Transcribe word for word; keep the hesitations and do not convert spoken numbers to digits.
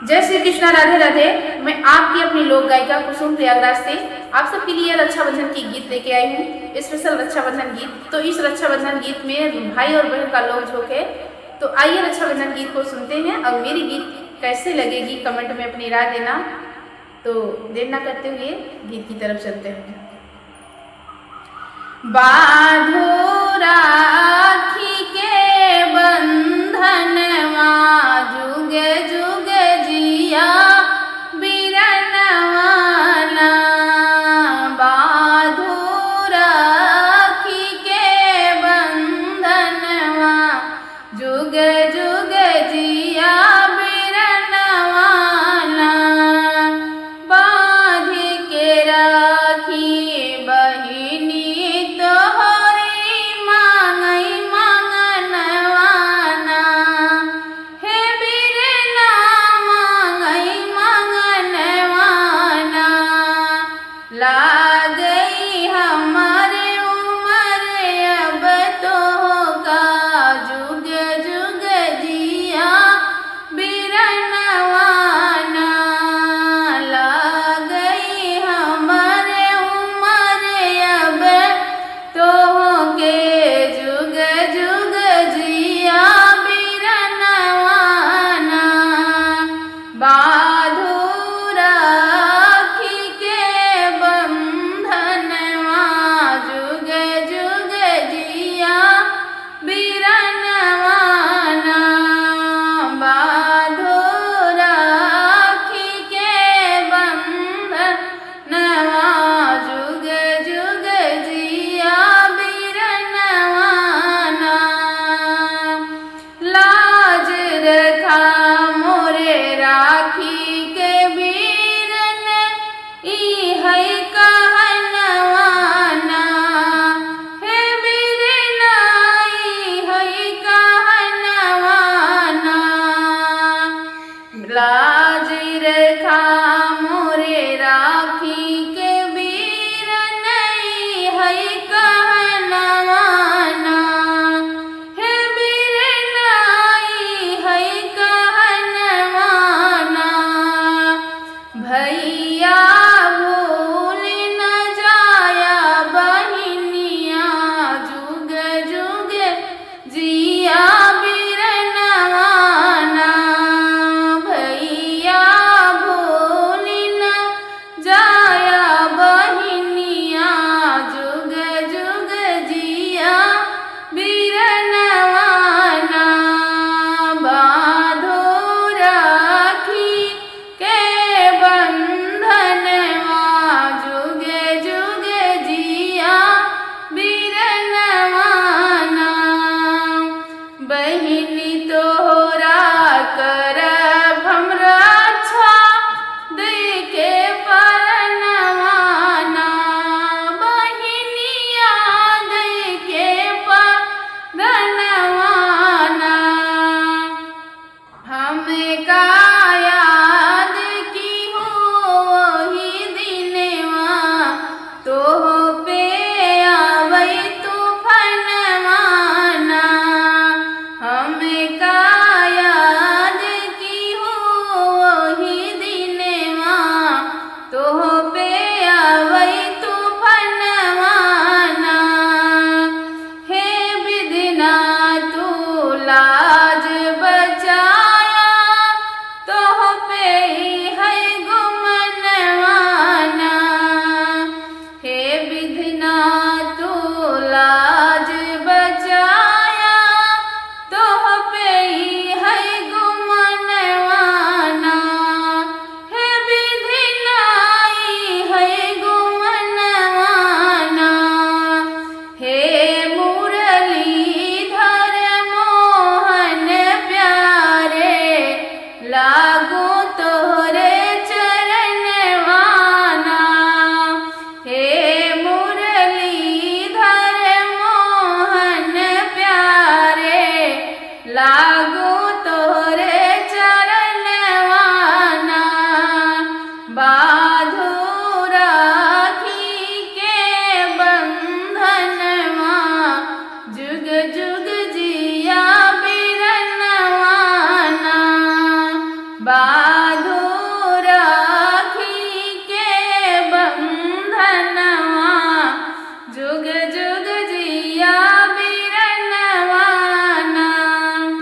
जय श्री कृष्णा, राधे राधे। मैं आपकी अपनी लोक गायिका कुसुम प्रयागराज से आप सबके लिए रक्षाबंधन की गीत लेके आई हूँ, स्पेशल रक्षाबंधन गीत। तो इस रक्षाबंधन गीत में भाई और बहन का लोक झोंक है। तो आइए रक्षाबंधन गीत को सुनते हैं और मेरी गीत कैसे लगेगी, कमेंट में अपनी राय देना। तो देर ना करते हुए गीत की तरफ चलते हैं। बाँधो राखी के बंधनवा, जुग जुग जिया बिरनवा ना। बाँधो राखी के बंधनवा, जुग जुग जिया बिरनवा ना। बाँधि के राखी बहिनी तोहरी माँगै माँगनवा ना। हे बिरना माँगै माँगनवा ना। लागै हमर उमर अब तोहका, जुग जुग जिया बिरनवा ना। लागै हमर उमर अब तोहके, जुग जुग जिया बिरनवा ना। बाँधो राखी के बंधनवा, जुग जुग जिया बिरनवा ना। बाँधो राखी के बंधनवा, जुग जुग जिया बिरनवा ना। लाज रखा मोरे राखी के बीरन, ई है कहनवा ना। हे बीरना, ई है कहनवा ना। लाज रखा मोरे राखी के बीरन, ई है कहनवा ना। हे बीरना, ई है कहनवा ना। भैया भूल न जाया बहिनिया, जुग जुग जिया बिरनवा ना। भैया भूल न जाया बहिनिया, जुग जुग जिया बिरनवा ना। बाँधो राखी के बंधनवा, जुग जुग जिया बिरनवा ना। बहिनी तोहरा करब हम रक्षा, दइके परनवा ना। बहिनिया दइके परनवा ना। हमका याद किहु ओही दिनवा, तोह पे आवै तूफनवा ना। हमका याद किहु ओही दिनवा, तोह पे आवै तूफनवा ना। हे बिधना तू लाज बचाया, तोह पे ई है गुमनवा ना। हे बिधना तू लाज बचाया, तोह पे ई है गुमनवा ना। हे बिधना ई है गुमनवा ना। हे मुरलीधर मोहन प्यारे, लागो तोहरे चरणवा ना। हे मुरलीधर मोहन प्यारे, लागो तोहरे चरणवा ना। बाँधो राखी के बंधनवा, जुग जुग जिया बिरनवा ना। बान्ह